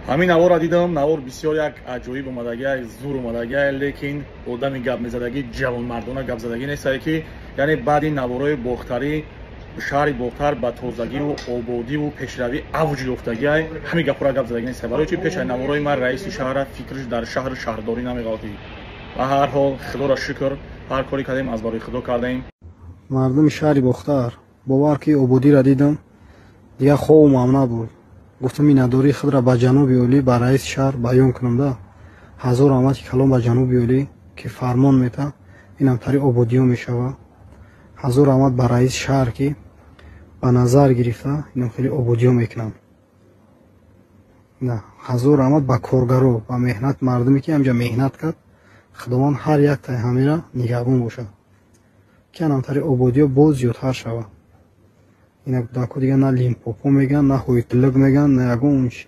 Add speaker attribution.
Speaker 1: Ҳамин наворро дидам, навор бисёр як аҷоиб омадагия, зур омадагия, лекин одами гап мезадагӣ, ҷавонмардона гапзадагӣ нестае, ки яъне баъди наворои Бохтарӣ шаҳри Бохтар ба тозагиву ободиву пешравӣ авҷ ёфтагиай, ҳамин гапҳоро гап задагӣ нестае. Барои чи пешаи наворои ман раиси шаҳра фикраш дар шаҳру шаҳрдорӣ намеғалтӣ? Ба ҳар ҳол, Худоро шукр, ҳар коре кардем, аз барои Худо кардем.
Speaker 2: Мардуми шаҳри Бохтар, бовар ки ободиро дидам, дигар хобам набуд. Гуфтам, миннатдории худро ба ҷаноби олӣ, ба раиси шаҳр баён кунам да. Ҳазор раҳмати калон ба ҷаноби олӣ, ки фармон мета, инам тари ободиҳо мешавад. Ҳазор раҳмат ба раиси шаҳр, ки ба назар гирифта инам хеле ободиҳо мекунанд. На, ҳазор раҳмат ба коргаро, ба меҳнат мардуме, ки ҳамҷа меҳнат кард. Худованд ҳар яктаи ҳамира нигаҳбон бошад, ки анамтари ободиҳо боз зиёдтар шавад. Ина кӯдако дига на Лимпопо мегӯянд, на ҳойтилик мегӯянд, на ягон чи.